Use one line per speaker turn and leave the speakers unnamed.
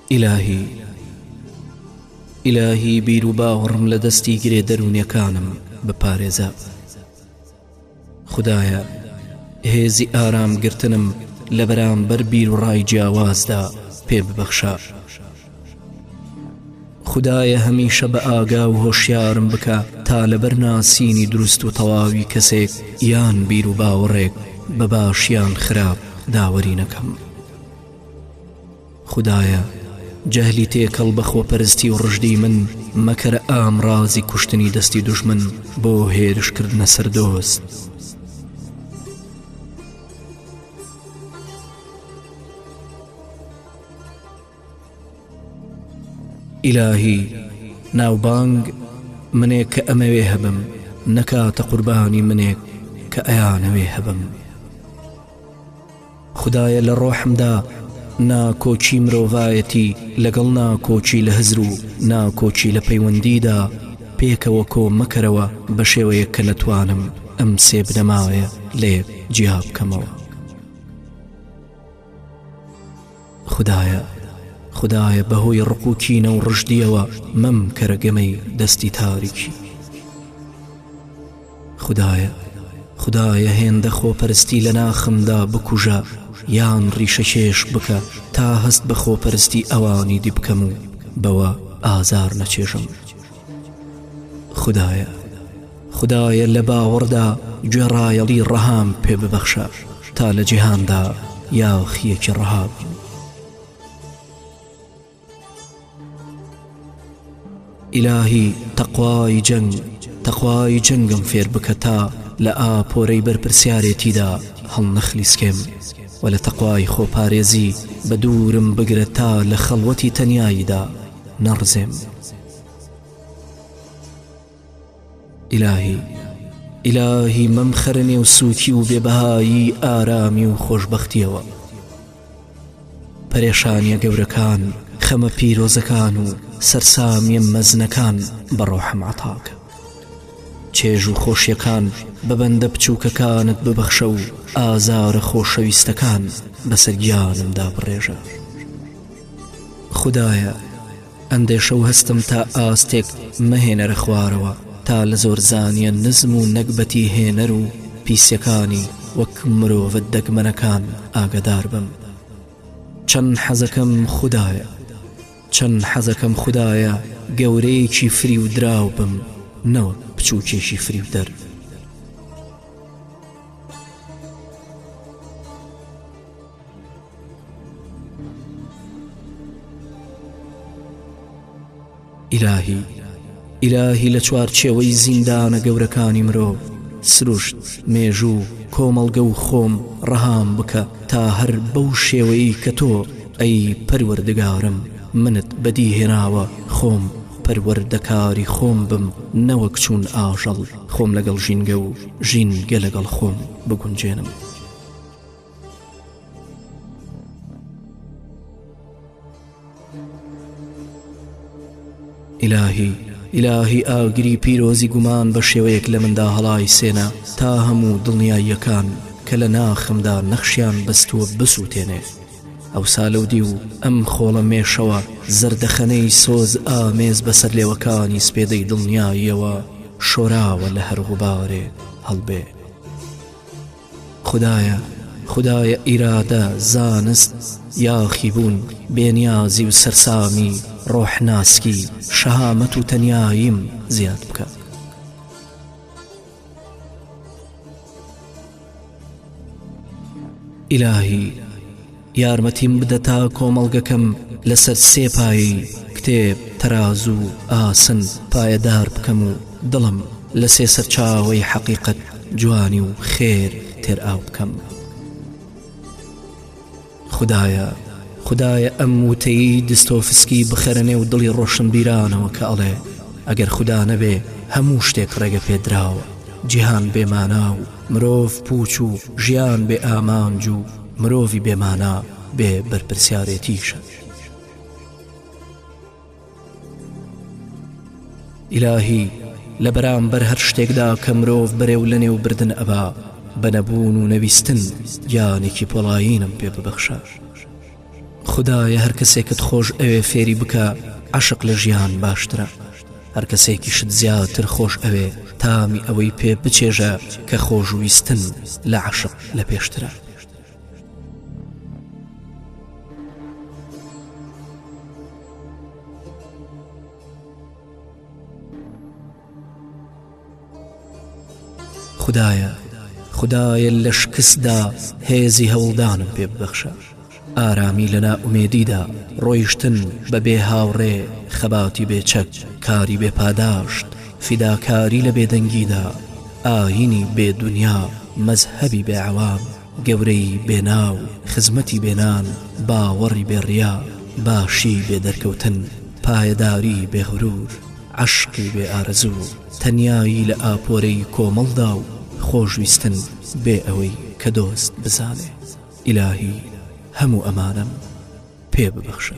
ئیلاهی ئیلاهی بیر و باوەڕم لە دەستی گرێ دەروونیەکانم بپارێزە. خودایە هێزی ئارام گرتنم لە بەرامبەر بیر و ڕای جیاوازدا پێ ببەخشە. خودایە هەمیشە بە ئاگا و هۆشیارم بکە تا لەبەر ناسینی دروست و تەواوی کەسێک یان بیر و باوەڕێک بە باش یان خراپ داوەری نەکەم. خودایە جەهلی تێکەڵ بە خۆپەرستی و ڕژدی من مەکەرە ئامڕازی کوشتنی دەستی دوژمن بۆ هێرشکردنە سەر دۆست. ئیلاهی ناوبانگ منێک کە ئەمەوێ هەبم نەکاتە قوربانی منێک کە ئەیانەوێ هەبم. خودایە لە ڕۆحمدا ناکۆکی مرۆڤایەتی لەگەڵ ناکۆکی لە هزر و ناکۆکی لە پەیوەندیدا پێکەوە کۆ مەکەرەوە بە شێوەیەک کە نەتوانم ئەم سێ بنەمایە لەیەک جیا بکەمەوە. خودایە خودایە بەهۆی ڕق و کینە و ڕژدیەوە مەمکەرە گەمەی دەستی تاریکی. خودایە خودایە هێندە خۆپەرستی لە ناخمدا بکوژە یان ڕیشەکێش بکە تا هەست بە خۆپەرستی ئەوانی دی بکەم و بەوە ئازار نەچێژم. خودایە خودایە لە باوەڕدا گوێڕایەڵی ڕەهام پێ ببەخشە تا لە جیهاندا یاخییەکی ڕەها بم. ئیلاهی تەقوای جەنگ تەقوای جەنگم فێر بکە تا لە ئاپۆرەی بەرپرسیارێتیدا هەڵنەخلیسکێم و لە تەقوای خۆپارێزی بە دوورم بگرە تا لە خەڵوەتی تەنیاییدا نەڕزێم. ئیلاهی ئیلاهی مەمخەرە نێو سووکی و بێبەهایی ئارامی و خۆشبەختیەوە. پەرێشانیە گەورەکان، خەمە پیرۆزەکان و سەرسامیە مەزنەکان بە ڕۆحم عەتاکە. چێژ و خۆشیەکان بە بەندە بچووکەکانت ببەخشە و ئازارە خۆشەویستەکان بەسەر گیانمدا بڕێژە. خودایە ئەندێشە و هەستم تا ئاستێک مەهێنەرە خوارەوە تا لە زۆرزانیە نزم و نەگبەتی هێنەر و پیسیەکانی وەک مرۆڤە دەگمەنەکان ئاگادار بم. چەند حەزەکەم خودایە چەند حەزەکەم خودایە گەورەیەکی فریودراو بم نەوەک بچووکێکی فریودەر. ئیلاهی ئیلاهی لە چوارچێوەی زیندانە گەورەکانی مرۆڤ سروشت مێژوو کۆمەڵگە و خۆم ڕەهام بکە تا هەر بەو شێوەیەی کە تۆ ئەی پەروەردگارم منت بەدی هێناوە خۆم پەروەردەکاری خۆم بم نەوەک چوون ئاژەڵ خۆم لەگەڵ ژینگە و ژینگە لەگەڵ خۆم بگونجێنم. ئیلاهی ئیلاهی ئاگری پیرۆزی گومان بە شێوەیەک لە مندا هەڵایسێنە تا هەموو دڵنیاییەکان کە لە ناخمدا نەخشیان بەستووە بسووتێنێ ئەوسا لەو دیو ئەم خۆڵە مێشەوە زەردەخەنەی سۆز ئامێز بەسەر لێوەکانی سپێدەی دڵنیاییەوە شۆراوە لە هەر غوبارێک هەڵبێ. خودایە خودایە ئیرادە، زانست، یاخیبوون، بێنیازی و سەرسامی، ڕۆحناسکی، شەهامەت و تەنیاییم زیاد بکە. ئیلاهی یارمەتیم بدە تا کۆمەڵگەکەم لەسەر سێ پایەی، کتێب، تەرازوو، ئاسن، پایەدار بکەم و دڵم لە سێ سەرچاوەی حەقیقەت، جوانی و خێر تێرئاو بکەم. خودایە، خودایە ئەم وتەیەی دستۆفسکی بخەرە نێو دڵی ڕۆشنبیرانەوە کە ئەڵێ، ئەگەر خودا نەبێ هەموو شتێک ڕێگەپێدراوە، جیهان بێ مانا و مرۆڤ پووچ و ژیان بێ ئامانج و مرۆڤی بێ مانا بێ بەرپرسیارێتیشە. ئیلاهی لە بەرامبەر هەر شتێکدا کە مرۆڤ بەرێو لەنێو بردن ئەبا بە نەبوون و نەویستن گیانێکی پۆڵایینم پێ ببەخشە. خودایە هەر کەسێکت خۆش ئەوێ فێری بکە عەشق لە ژیان باشترە هەر کەسێکیشت زیاتر خۆش ئەوێ تامی ئەوەی پێ بچێژە کە خۆشویستن لە عەشق لە پێشترە. خودایە خودایە لە شکستدا هێزی هەوڵدانم پێ ببەخشە ئارامی لە نائومێدیدا ڕۆیشتن بە بێ هاوڕێ خەباتی بێ چەک کاری بێ پاداشت فیداکاری لە بێدەنگیدا ئاینی بێ دونیا مەزهەبی بێ عەوام گەورەی بێ ناو خزمەتی بێ نان باوەڕی بێ ڕیا باشی بێ دەرکەوتن پایەداری بێ غرور عەشقی بێ ئارەزوو، تەنیایی لە ئاپۆرەی کۆمەڵدا و خۆشویستن بێ ئەوەی کە دۆست بزانێ. ئیلاهی هەموو ئەمانەم پێ ببەخشە.